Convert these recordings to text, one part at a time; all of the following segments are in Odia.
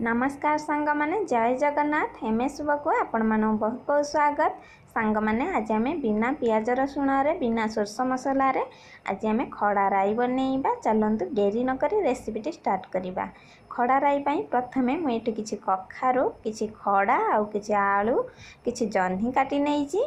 ନମସ୍କାର ସାଙ୍ଗମାନେ, ଜୟ ଜଗନ୍ନାଥ। ଏମ୍ ଶୁଭକୁ ଆପଣମାନଙ୍କୁ ବହୁତ ବହୁତ ସ୍ୱାଗତ। ସାଙ୍ଗମାନେ, ଆଜି ଆମେ ବିନା ପିଆଜ ରସୁଣରେ, ବିନା ସୋରିଷ ମସଲାରେ ଆଜି ଆମେ ଖଡ଼ା ରାଇ ବନେଇବା। ଚାଲନ୍ତୁ, ଡେରି ନକରି ରେସିପିଟି ଷ୍ଟାର୍ଟ କରିବା। ଖଡ଼ା ରାଇ ପାଇଁ ପ୍ରଥମେ ମୁଁ ଏଠି କିଛି କଖାରୁ, କିଛି ଖଡ଼ା ଆଉ କିଛି ଆଳୁ, କିଛି ଜହ୍ନି କାଟି ନେଇଛି।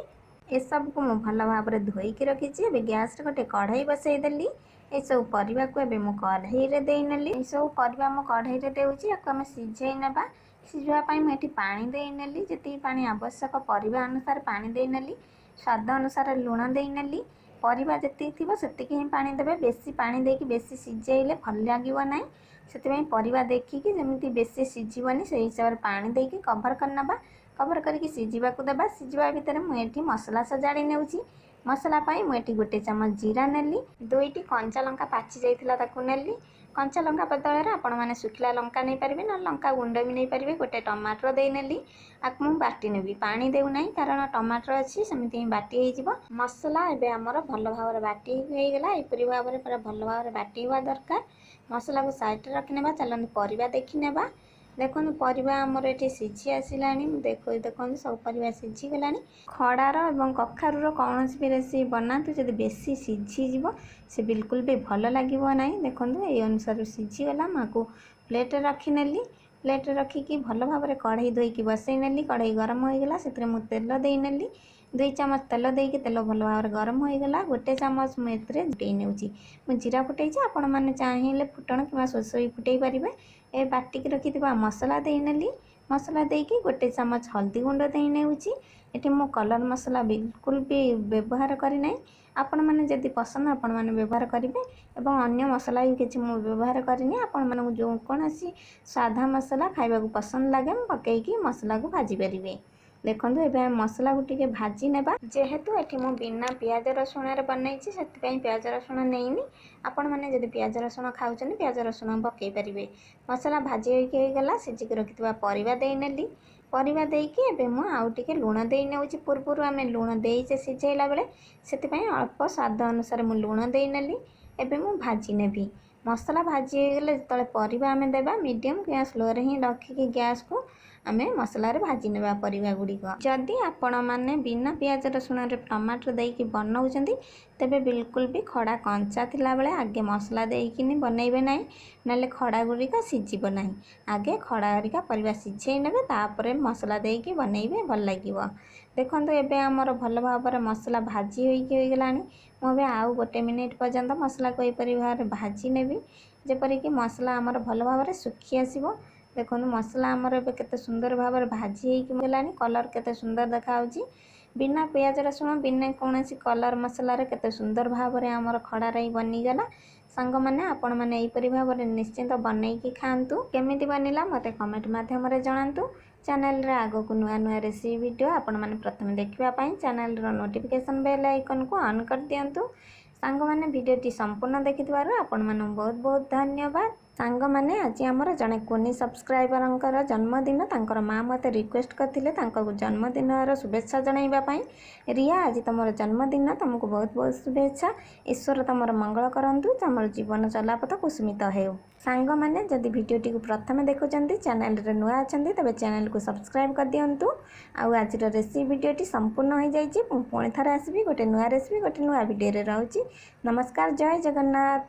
ଏସବୁକୁ ମୁଁ ଭଲ ଭାବରେ ଧୋଇକି ରଖିଛି। ଏବେ ଗ୍ୟାସ୍ରେ ଗୋଟେ କଢ଼େଇ ବସେଇଦେଲି। ଏସବୁ ପରିବାକୁ ଏବେ ମୁଁ କଢ଼େଇରେ ଦେଇନେଲି। ଏସବୁ ପରିବା ମୁଁ କଢ଼େଇରେ ଦେଉଛି, ୟାକୁ ଆମେ ସିଝେଇ ନେବା। ସିଝିବା ପାଇଁ ମୁଁ ଏଠି ପାଣି ଦେଇନେଲି। ଯେତିକି ପାଣି ଆବଶ୍ୟକ, ପରିବା ଅନୁସାରେ ପାଣି ଦେଇନେଲି। ସ୍ୱାଦ ଅନୁସାରେ ଲୁଣ ଦେଇନେଲି। ପରିବା ଯେତିକି ଥିବ, ସେତିକି ହିଁ ପାଣି ଦେବେ। ବେଶୀ ପାଣି ଦେଇକି ବେଶୀ ସିଝେଇଲେ ଭଲ ଲାଗିବ ନାହିଁ। ସେଥିପାଇଁ ପରିବା ଦେଖିକି, ଯେମିତି ବେଶୀ ସିଝିବନି, ସେଇ ହିସାବରେ ପାଣି ଦେଇକି କଭର୍ କରିନେବା। କଭର୍ କରିକି ସିଝିବାକୁ ଦେବା। ସିଝିବା ଭିତରେ ମୁଁ ଏଠି ମସଲା ସଜାଡ଼ି ନେଉଛି। ମସଲା ପାଇଁ ମୁଁ ଏଠି 1 ଚାମଚ ଜିରା ନେଲି। 2ଟି କଞ୍ଚା ଲଙ୍କା ପାଚି ଯାଇଥିଲା, ତାକୁ ନେଲି। କଞ୍ଚା ଲଙ୍କା ବଦଳରେ ଆପଣମାନେ ଶୁଖିଲା ଲଙ୍କା ନେଇପାରିବେ, ନହେଲେ ଲଙ୍କା ଗୁଣ୍ଡ ବି ନେଇପାରିବେ। ଗୋଟେ ଟମାଟର ଦେଇନେଲି। ଆକୁ ମୁଁ ବାଟି ନେବି। ପାଣି ଦେଉନାହିଁ, କାରଣ ଟମାଟର ଅଛି, ସେମିତି ହିଁ ବାଟି ହେଇଯିବ। ମସଲା ଏବେ ଆମର ଭଲ ଭାବରେ ବାଟି ହେଇଗଲା। ଏପରି ଭାବରେ ପୁରା ଭଲ ଭାବରେ ବାଟି ହେବା ଦରକାର। ମସଲାକୁ ସାଇଡ଼ରେ ରଖିନେବା। ଚାଲନ୍ତୁ, ପରିବା ଦେଖିନେବା। ଦେଖନ୍ତୁ, ପରିବା ଆମର ଏଠି ସିଝି ଆସିଲାଣି। ମୁଁ ଦେଖୁ ଦେଖନ୍ତୁ, ସବୁ ପରିବା ସିଝିଗଲାଣି। ଖଡ଼ାର ଏବଂ କଖାରୁର କୌଣସି ବି ରେସିପି ବନାନ୍ତୁ, ଯଦି ବେଶୀ ସିଝିଯିବ, ସେ ବିଲକୁଲ ବି ଭଲ ଲାଗିବ ନାହିଁ। ଦେଖନ୍ତୁ, ଏଇ ଅନୁସାରେ ସିଝିଗଲା। ମୁଁ ଆକୁ ପ୍ଲେଟ୍ରେ ରଖିନେଲି। ପ୍ଲେଟ୍ରେ ରଖିକି ଭଲ ଭାବରେ କଢ଼େଇ ଧୋଇକି ବସେଇ ନେଲି। କଢ଼େଇ ଗରମ ହୋଇଗଲା, ସେଥିରେ ମୁଁ ତେଲ ଦେଇନେଲି। 2 ଚାମଚ ତେଲ ଦେଇକି, ତେଲ ଭଲ ଭାବରେ ଗରମ ହୋଇଗଲା, 1 ଚାମଚ ମୁଁ ଏଥିରେ ଫୁଟେଇ ନେଉଛି। ମୁଁ ଜିରା ଫୁଟେଇଛି, ଆପଣମାନେ ଚାହିଁଲେ ଫୁଟଣ କିମ୍ବା ସୋରିଷ ବି ଫୁଟେଇ ପାରିବେ। ଏ ବାଟିକି ରଖିଥିବା ମସଲା ଦେଇନେଲି। ମସଲା ଦେଇକି 1 ଚାମଚ ହଳଦୀ ଗୁଣ୍ଡ ଦେଇ ନେଉଛି। ଏଠି ମୁଁ କଲର୍ ମସଲା ବିଲକୁଲ ବି ବ୍ୟବହାର କରିନାହିଁ। ଆପଣମାନେ ଯଦି ପସନ୍ଦ, ଆପଣମାନେ ବ୍ୟବହାର କରିବେ ଏବଂ ଅନ୍ୟ ମସଲା ବି କିଛି ମୁଁ ବ୍ୟବହାର କରିନି। ଆପଣମାନଙ୍କୁ ଯେଉଁ କୌଣସି ସାଧା ମସଲା ଖାଇବାକୁ ପସନ୍ଦ ଲାଗେ, ମୁଁ ପକାଇକି ମସଲାକୁ ଭାଜି ପାରିବେ। ଦେଖନ୍ତୁ, ଏବେ ଆମେ ମସଲାକୁ ଟିକେ ଭାଜି ନେବା। ଯେହେତୁ ଏଠି ମୁଁ ବିନା ପିଆଜ ରସୁଣରେ ବନେଇଛି, ସେଥିପାଇଁ ପିଆଜ ରସୁଣ ନେଇନି। ଆପଣମାନେ ଯଦି ପିଆଜ ରସୁଣ ଖାଉଛନ୍ତି, ପିଆଜ ରସୁଣ ପକାଇ ପାରିବେ। ମସଲା ଭାଜି ହୋଇକି ହେଇଗଲା। ସିଝିକି ରଖିଥିବା ପରିବା ଦେଇନେଲି। ପରିବା ଦେଇକି ଏବେ ମୁଁ ଆଉ ଟିକେ ଲୁଣ ଦେଇ ନେଉଛି। ପୂର୍ବରୁ ଆମେ ଲୁଣ ଦେଇଛେ ସିଝେଇଲା ବେଳେ, ସେଥିପାଇଁ ଅଳ୍ପ ସ୍ୱାଦ ଅନୁସାରେ ମୁଁ ଲୁଣ ଦେଇନେଲି। ଏବେ ମୁଁ ଭାଜି ନେବି। ମସଲା ଭାଜି ହେଇଗଲେ ଯେତେବେଳେ ପରିବା ଆମେ ଦେବା, ମିଡ଼ିୟମ୍ କିମ୍ବା ସ୍ଲୋରେ ହିଁ ରଖିକି ଗ୍ୟାସ୍କୁ ଆମେ ମସଲାରେ ଭାଜି ନେବା ପରିବା ଗୁଡ଼ିକ। ଯଦି ଆପଣମାନେ ବିନା ପିଆଜ ରସୁଣରେ ଟମାଟର ଦେଇକି ବନାଉଛନ୍ତି, ତେବେ ବିଲକୁଲ ବି ଖଡ଼ା କଞ୍ଚା ଥିଲାବେଳେ ଆଗେ ମସଲା ଦେଇକିନି ବନେଇବେ ନାହିଁ, ନହେଲେ ଖଡ଼ା ଗୁଡ଼ିକ ସିଝିବ ନାହିଁ। ଆଗେ ଖଡ଼ା ହେରିକା ପରିବା ସିଝେଇ ନେବେ, ତାପରେ ମସଲା ଦେଇକି ବନେଇବେ, ଭଲ ଲାଗିବ। ଦେଖନ୍ତୁ, ଏବେ ଆମର ଭଲ ଭାବରେ ମସଲା ଭାଜି ହୋଇକି ହୋଇଗଲାଣି। ମୁଁ ଏବେ ଆଉ 1 ମିନିଟ୍ ପର୍ଯ୍ୟନ୍ତ ମସଲାକୁ ଏହିପରି ଭାବରେ ଭାଜି ନେବି, ଯେପରିକି ମସଲା ଆମର ଭଲ ଭାବରେ ଶୁଖି ଆସିବ। ଦେଖନ୍ତୁ, ମସଲା ଆମର ଏବେ କେତେ ସୁନ୍ଦର ଭାବରେ ଭାଜି ହେଇକି ଗଲାଣି। କଲର୍ କେତେ ସୁନ୍ଦର ଦେଖାହେଉଛି। ବିନା ପିଆଜ ରସୁଣ, ବିନା କୌଣସି କଲର୍ ମସଲାରେ କେତେ ସୁନ୍ଦର ଭାବରେ ଆମର ଖଡ଼ା ରାଇ ବନିଗଲା। ସାଙ୍ଗମାନେ, ଆପଣମାନେ ଏହିପରି ଭାବରେ ନିଶ୍ଚିନ୍ତ ବନେଇକି ଖାଆନ୍ତୁ। କେମିତି ବନିଲା, ମୋତେ କମେଣ୍ଟ ମାଧ୍ୟମରେ ଜଣାନ୍ତୁ। ଚ୍ୟାନେଲରେ ଆଗକୁ ନୂଆ ନୂଆ ରେସିପି ଭିଡ଼ିଓ ଆପଣମାନେ ପ୍ରଥମେ ଦେଖିବା ପାଇଁ ଚ୍ୟାନେଲର ନୋଟିଫିକେସନ୍ ବେଲ୍ ଆଇକନ୍କୁ ଅନ୍ କରିଦିଅନ୍ତୁ। ସାଙ୍ଗମାନେ, ଭିଡ଼ିଓଟି ସମ୍ପୂର୍ଣ୍ଣ ଦେଖିଥିବାରୁ ଆପଣମାନଙ୍କୁ ବହୁତ ବହୁତ ଧନ୍ୟବାଦ। ସାଙ୍ଗମାନେ, ଆଜି ଆମର ଜଣେ କୁନି ସବସ୍କ୍ରାଇବରଙ୍କର ଜନ୍ମଦିନ। ତାଙ୍କର ମା ମୋତେ ରିକ୍ୱେଷ୍ଟ କରିଥିଲେ ତାଙ୍କ ଜନ୍ମଦିନର ଶୁଭେଚ୍ଛା ଜଣାଇବା ପାଇଁ। ରିୟା, ଆଜି ତୁମର ଜନ୍ମଦିନ, ତୁମକୁ ବହୁତ ବହୁତ ଶୁଭେଚ୍ଛା। ଈଶ୍ୱର ତୁମର ମଙ୍ଗଳ କରନ୍ତୁ, ତୁମର ଜୀବନ ଚଲାପଥ କୁସୁମିତ ହେଉ। ସାଙ୍ଗମାନେ, ଯଦି ଭିଡ଼ିଓଟିକୁ ପ୍ରଥମେ ଦେଖୁଛନ୍ତି, ଚ୍ୟାନେଲରେ ନୂଆ ଅଛନ୍ତି, ତେବେ ଚ୍ୟାନେଲକୁ ସବସ୍କ୍ରାଇବ୍ କରିଦିଅନ୍ତୁ। ଆଉ ଆଜିର ରେସିପି ଭିଡ଼ିଓଟି ସମ୍ପୂର୍ଣ୍ଣ ହୋଇଯାଇଛି। ମୁଁ ପୁଣି ଥରେ ଆସିବି ଗୋଟେ ନୂଆ ରେସିପି, ଗୋଟେ ନୂଆ ଭିଡ଼ିଓରେ। ରହୁଛି, ନମସ୍କାର, ଜୟ ଜଗନ୍ନାଥ।